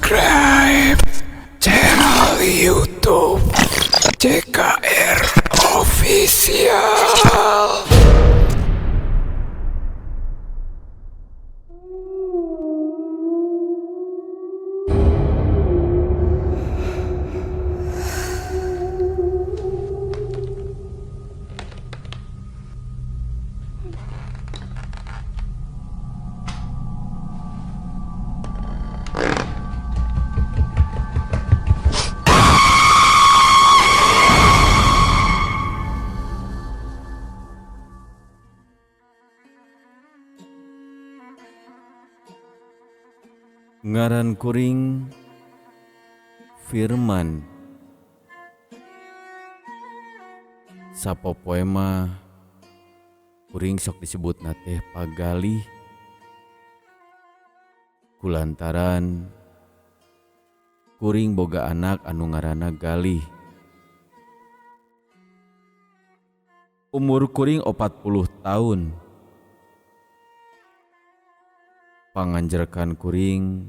Subscribe channel YouTube CKR Official. Ngaran kuring Firman. Sapopoe mah kuring sok disebutna teh Pagalih kulantaran kuring boga anak anu ngaranna Galih. Umur kuring 40 tahun. Panganjerkan kuring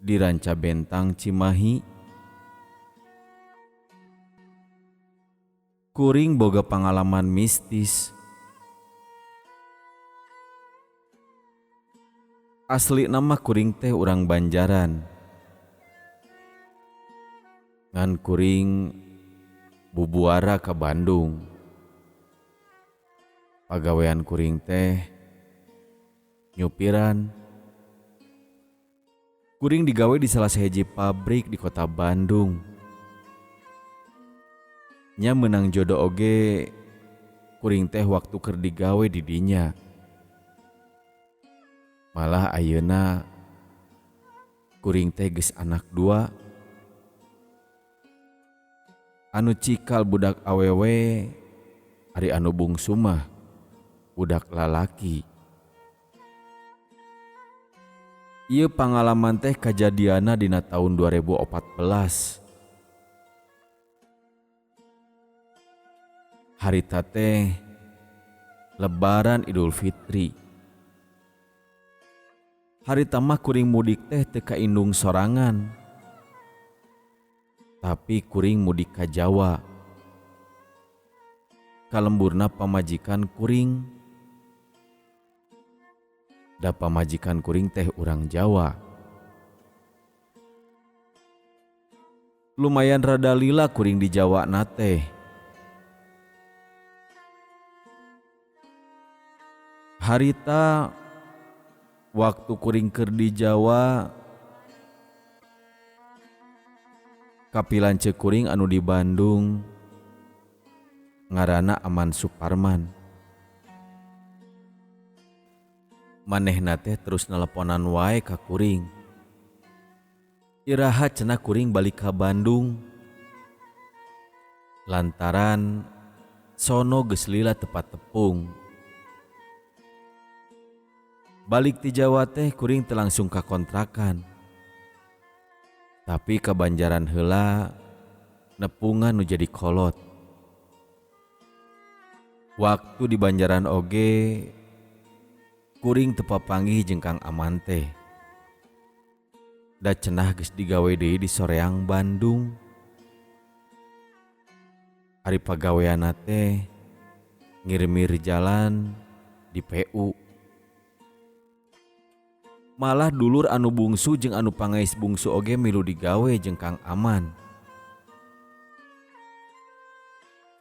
di Ranca Bentang Cimahi. Kuring boga pangalaman mistis. Asli nama kuring teh urang Banjaran. Ngan kuring bubuara ka Bandung. Pagawean kuring teh nyupiran. Kuring digawe di salah sahiji pabrik di kota Bandung. Nya meunang jodoh oge kuring teh waktu keur digawe di dinya. Malah ayeuna kuring teh geus anak dua. Anu cikal budak awewe, ari anu bungsu mah budak lalaki. Ieu pangalaman teh kajadianna dina taun 2014. Harita teh Lebaran Idul Fitri. Harita mah kuring mudik teh teu ka indung sorangan. Tapi kuring mudik ka Jawa. Kalemburna pamajikan kuring. Da pamajikan kuring teh urang Jawa. Lumayan rada lila kuring di Jawa na teh. Harita waktu kuring keur di Jawa, kapilan ceuk kuring anu di Bandung ngaranna Aman Suparman. Manehna teh terus neleponan wae ka kuring. Iraha cenah kuring balik ka Bandung. Lantaran sono geus lila tepat tepung. Balik ti Jawa teh kuring teu langsung ka kontrakan. Tapi ka Banjaran heula nepungan nu jadi kolot. Waktu di Banjaran oge kuring teu papanggih jeung Kang Aman teh. Da cenah geus digawe deui di Soreang Bandung. Ari pagaweanna teh ngirmir jalan di PU. Malah dulur anu bungsu jeung anu pangais bungsu oge milu digawe jeung Kang Aman.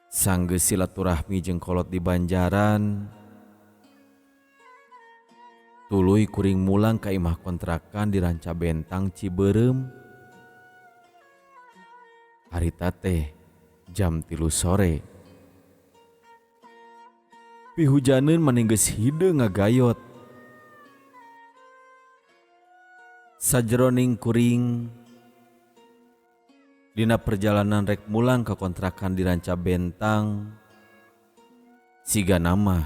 Sanggeus silaturahmi jeung kolot di Banjaran, tuluy kuring mulang ka imah kontrakan di Ranca Bentang Cibeureum. Harita teh jam 3 sore. Pihujaneun mani geus hideung ngagayot. Sajeroning kuring dina perjalanan rek mulang ka kontrakan di Ranca Bentang, siga nama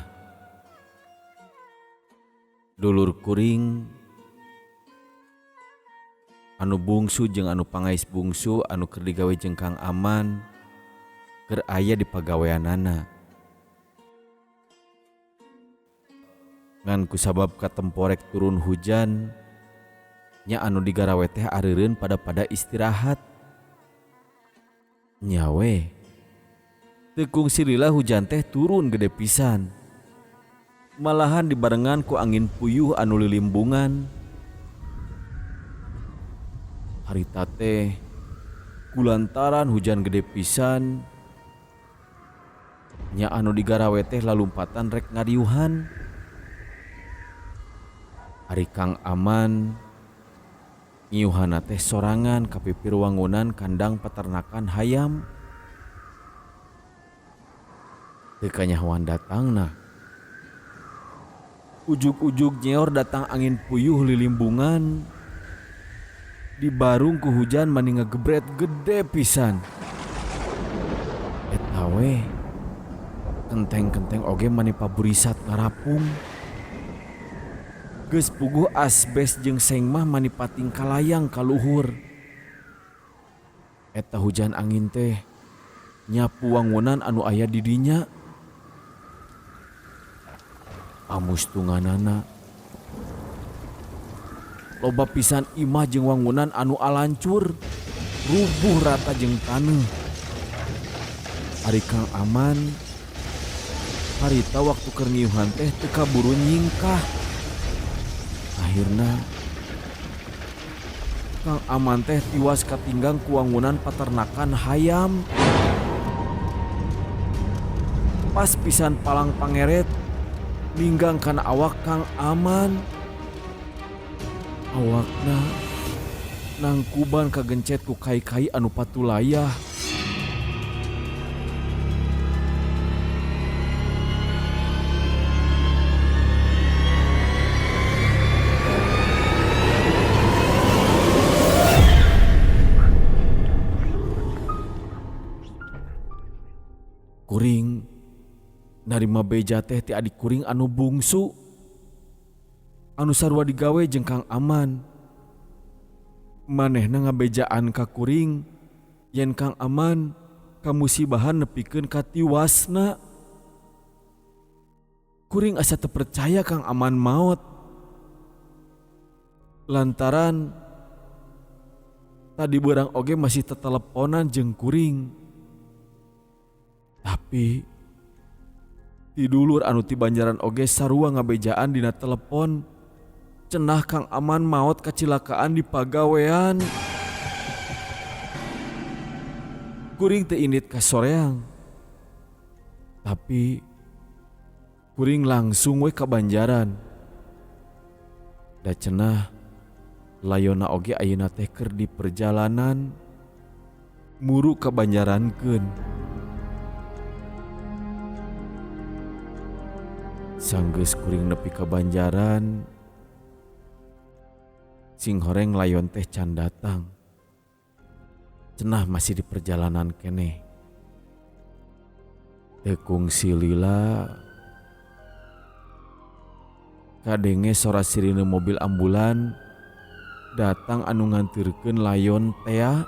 dulur kuring anu bungsu jeung anu pangais bungsu anu keur digawe jeung Kang Aman keur aya di pagaweanana. Ngan kusabab katemporek turun hujan, Nya anu digarawe teh areureun pada-pada istirahat. Nya we teu kungsi lila hujan teh turun gede pisan. Malahan dibarengan ku angin puyuh anu lilimbungan. Harita teh kulantaran hujan gede pisan. Nya anu digarawe teh lalumpatan rek ngariuhan. Ari Kang Aman ngiuhana teh sorangan ka pipir wangunan kandang peternakan hayam. Teu kanyahoan datangna. Ujug-ujug nyeor datang angin puyuh lilimbungan. Dibarung ku hujan mani ngagebret gede pisan. Eta we kenteng-kenteng oge mani paburisat ngarapung. Geus puguh asbes jeung seng mah mani pating kalayang ka luhur. Eta hujan angin teh nyapu wangunan anu aya di dinya. Pamustunganana loba pisan imah jeung wangunan anu alancur, rubuh rata jeung taneuh. Ari Kang Aman harita waktu keur ngiuhan teh teu kaburu nyingkah. Akhirna Kang Aman teh tiwas katinggang ku wangunan peternakan hayam. Pas pisan palang pangeret ninggang kana awak Kang Aman. Awakna nangkuban kagencet ku kai-kai anu patulayah. Kuring narima beja teh ti adik kuring anu bungsu anu sarua digawe jeung Kang Aman. Manehna ngabejaan ka kuring yen Kang Aman kamusibahan nepikeun ka tiwasna. Kuring asa teu percaya Kang Aman maot lantaran tadi beurang oge masih teteleponan jeung kuring. Tapi ti dulur anu ti Banjaran oge sarua ngabejaan dina telepon cenah Kang Aman maot kacilakaan di pagawean. Kuring teu indit ka soreang. Tapi kuring langsung we ka Banjaran. Da cenah layona oge ayeuna teh keur di perjalanan muru ka Banjarankeun. Sanggeus kuring nepi ka Banjaran, sing horeng layon teh can datang. Cenah masih di perjalanan keneh. Teu kungsi lila kadenge sora sirine mobil ambulan datang anu ngantirkeun layon tea.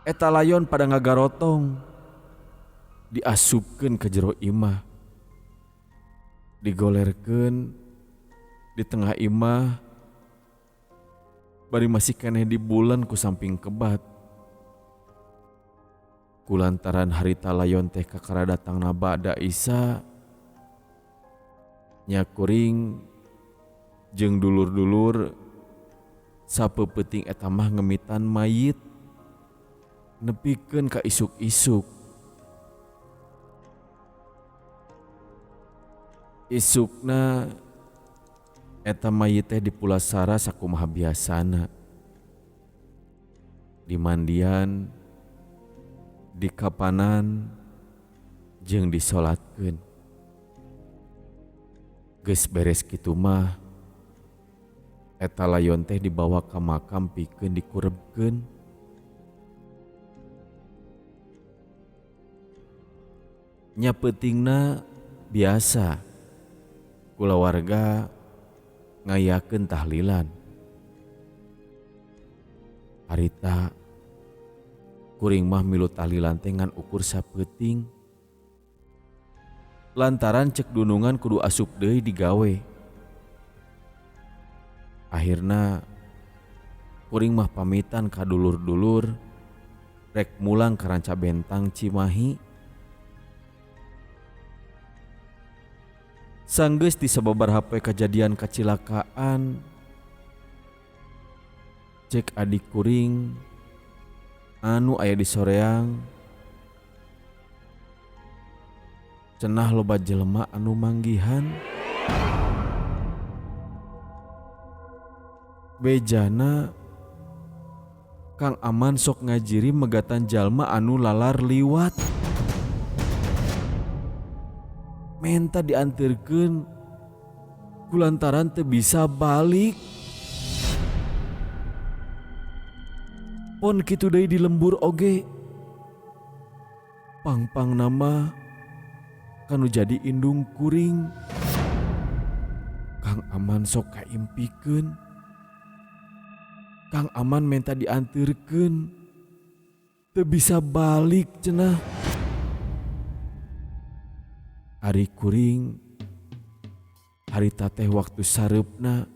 Eta layon pada ngagarotong diasupkeun ka jero imah, digolerkeun di tengah imah bari masih keneh di bulan ku samping kebat. Kulantaran harita layon teh kakara datangna ba'da Isa, nya kuring jeung dulur-dulur sapeupeting eta mah ngemitan mayit nepikeun ka isuk-isuk. Isukna eta mayit teh dipulasara sakumaha biasana, dimandian, dikapanan, jeung disolatkeun. Geus beres kitu mah eta layon teh dibawa ka makam pikeun dikurebkeun. Nya peutingna biasa kulawarga ngayakeun tahlilan. Harita kuring mah milu tahlilan teh ngan ukur sapeuting. Lantaran cek dunungan kudu asup deui digawe. Akhirna kuring mah pamitan ka dulur-dulur rek mulang ka Ranca Bentang Cimahi. Sanggeus ti sababaraha poe kajadian kacilakaan, cek adik kuring anu aya di Soreang cenah loba jelema anu manggihan. Bejana Kang Aman sok ngajiri megatan jalma anu lalar liwat. Menta dianterkeun kulantaran teu bisa balik. Pon kitu deui di lembur oge. Pangpang nama kanu jadi indung kuring. Kang Aman sok kaimpikeun. Kang Aman menta dianterkeun. Teu bisa balik cenah. Ari kuring harita teh waktu sareupna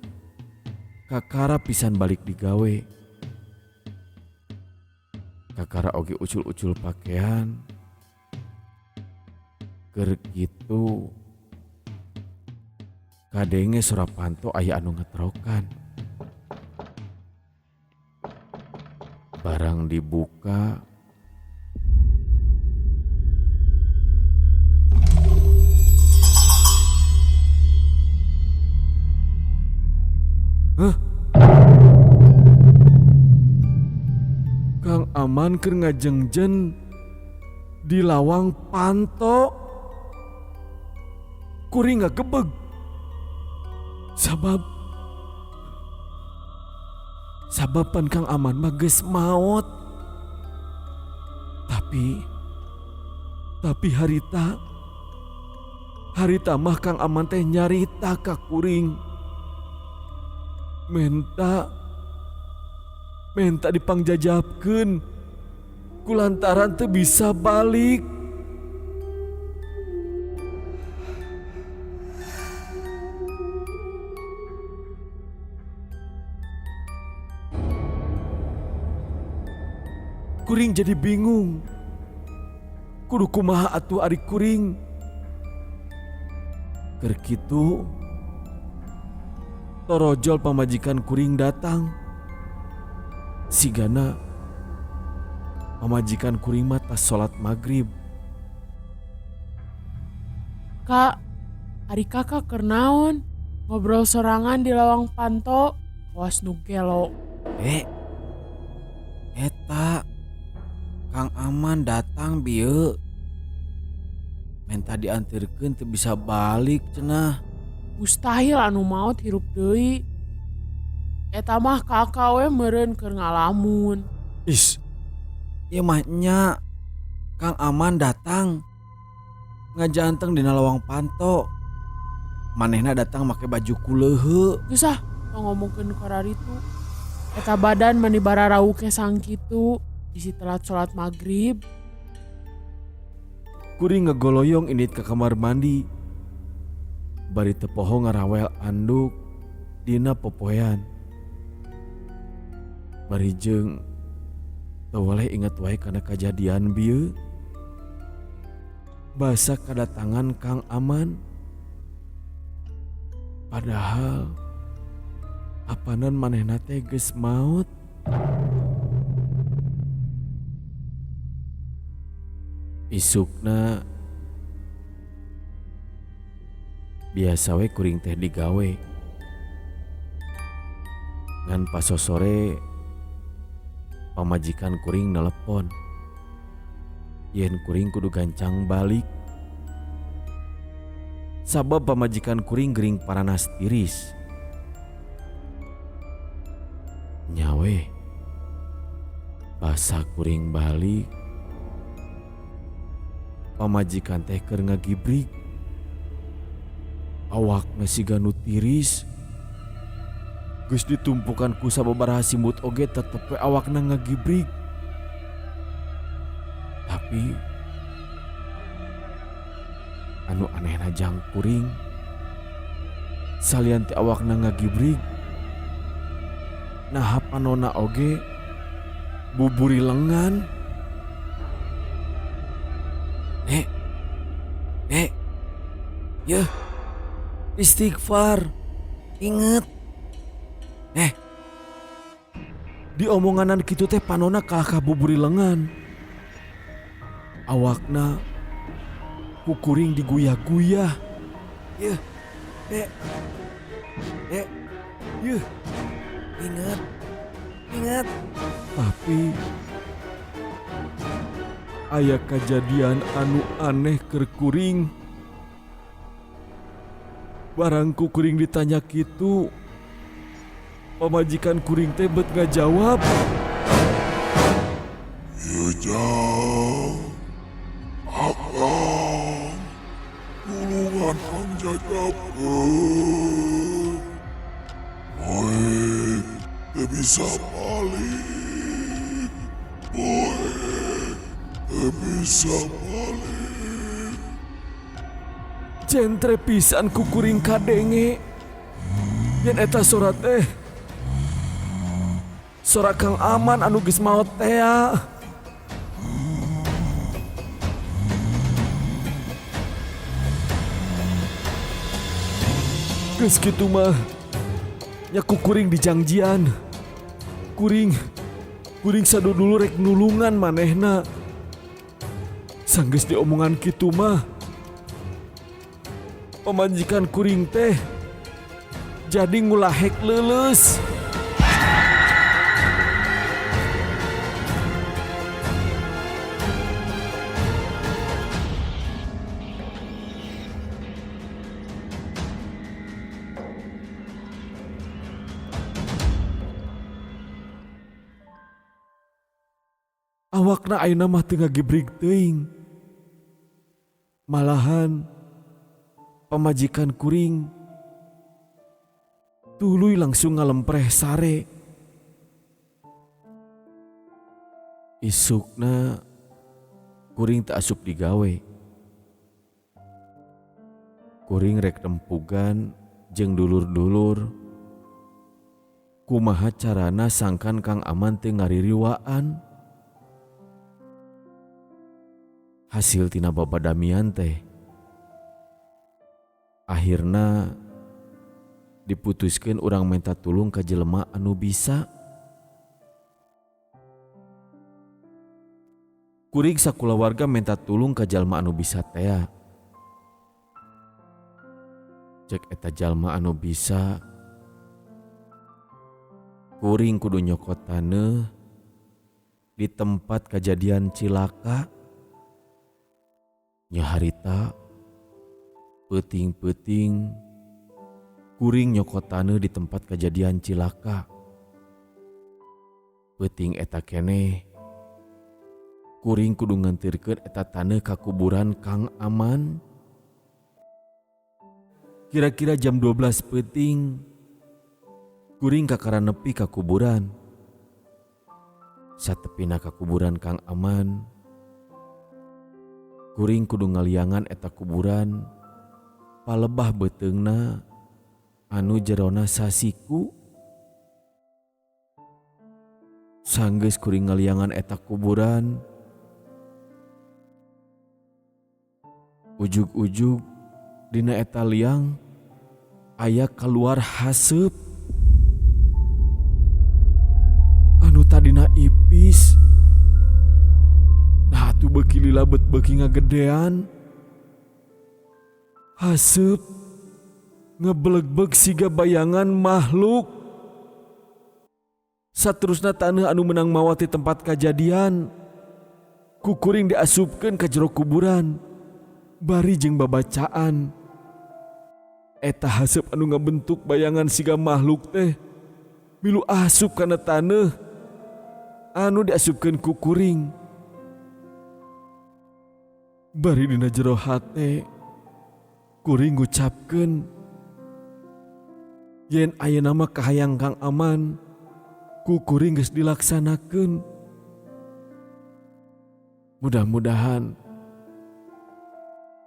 kakara pisan balik digawe. Kakara oge ucul-ucul pakaian. Keur kitu kadenge sora panto aya anu ngetrokan. Barang dibuka, hah? Kang Aman keur ngajengjen di lawang panto. Kuring ngagebeg. Sabab pan Kang Aman mah geus maot. Tapi harita mah Kang Aman teh nyarita ka kuring. Menta dipangjajabkeun kulantaran teu bisa balik. Kuring jadi bingung. Kudu kumaha atuh ari kuring. Keur kitu torojol pamajikan kuring datang. Sigana pamajikan kuring mah tas salat maghrib. Kak, ari kakak keur naon? Ngobrol sorangan di lawang panto, kawas nu gelo. Eta Kang Aman datang bieu. Menta dianterkeun teu bisa balik cenah. Mustahil anu maot hirup deui. Eta mah kakak we meureun keur ngalamun. Is, ieu mah nya Kang Aman datang ngajanteng dina lawang panto. Manehna datang make baju kuleuheu. Geus ah, tong ngomongkeun kararitu. Eta badan mani bararauke sangkitu bisi telat salat maghrib. Kuring ngegoloyong indit ke kamar mandi. Bari teu poho ngarawel anduk dina popoean. Bari jeung teu weleh inget wae kana kajadian bieu. Basa kadatangan Kang Aman. Padahal apanan manehna teh geus maot. Isukna biasa we kuring teh digawe. Ngan pasosore pamajikan kuring nelepon yen kuring kudu gancang balik. Sabab pamajikan kuring gering paranas tiris. Nyawe basa kuring balik, pamajikan teh keur ngagibrig. Awakna siga nu tiris. Geus ditumpukan ku sababaraha simbut oge tetep we awakna ngagibrig. Tapi Anu anehna jang kuring salian ti awakna ngagibrig naha panona oge buburi lengan. Nek, nek, yeuh, istighfar, inget. Diomonganan kitu teh panona kalah ka buburi lengan. Awakna ku kuring diguyah-guyah. Yeuh, dek, dek, yeuh, inget, inget. Tapi aya kajadian anu aneh keur kuring. Barang ku kuring ditanya kitu, pamajikan kuring teh bet ngajawab. Ieu jang, akang, tulungan pangjajapkeun. Poek teu bisa balik, poek teu bisa balik. Jentre pisan ku kuring kadenge. Yen eta sora teh sora Kang Aman anu geus maot tea. Geus kitu mah nya ku kuring dijangjian. Kuring kuring sadudulur rek nulungan manehna. Sanggeus diomongan kitu mah pamajikan kuring teh jadi ngulahek leuleus. Awakna ayeuna mah teu ngagibrig teuing. Malahan pamajikan kuring tuluy langsung ngalempreh sare. Isukna kuring teu asup digawe. Kuring rek nempugan jeung dulur-dulur. Kumaha carana sangkan Kang Aman teu ngaririwaan. Hasil tina babadamian teh akhirna diputuskeun urang minta tulung ka jelema anu bisa. Kuring sakulawarga minta tulung ka jalma anu bisa tea. Cek eta jalma anu bisa, kuring kudu nyokot taneuh di tempat kajadian cilaka. Nya harita peuting-peuting kuring nyokot taneuh di tempat kajadian cilaka. Peuting eta keneh kuring kudu ngantirkeun eta taneuh ka kuburan Kang Aman. Kira-kira jam 12 peuting kuring kakara nepi ka kuburan. Satepina ka kuburan Kang Aman, kuring kudu ngaliangan eta kuburan palebah beuteungna anu jerona sasiku. Sanggeus kuring ngaliangan eta kuburan, ujug-ujug dina eta liang aya keluar haseup anu tadina ipis. Nah atuh beuki lila bet beuki ngagedean. Haseup ngebelegbeg siga bayangan makhluk. Saterusna taneuh anu menang mawa ti tempat kajadian ku kuring diasupkeun ka jero kuburan bari jeung babacaan. Eta haseup anu ngabentuk bayangan siga makhluk teh milu asup kana taneuh anu diasupkeun ku kuring. Bari dina jero hate kuring ngucapkeun yen ayeuna mah kahayang Kang Aman ku kuring geus dilaksanakeun. Mudah-mudahan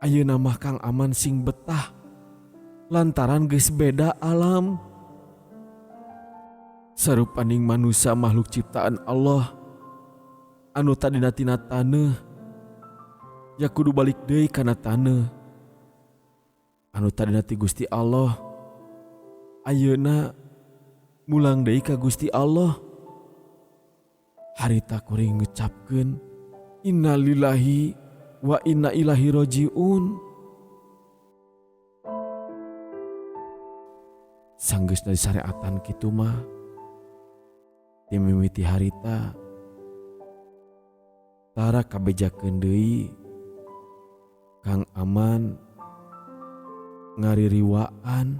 Ayeuna mah Kang Aman sing betah lantaran geus beda alam. Sarupaning manusia makhluk ciptaan Allah anu tadina tina taneuh ya kudu balik deui kana taneuh. Anu tadina ti Gusti Allah ayeuna mulang deui ka Gusti Allah. Harita kuring ngucapkeun innalillahi wa inna ilaihi rajiun. Sanggeusna disareatan kitu mah ti mimiti harita tara kabejakeun deui Kang Aman ngaririwaan.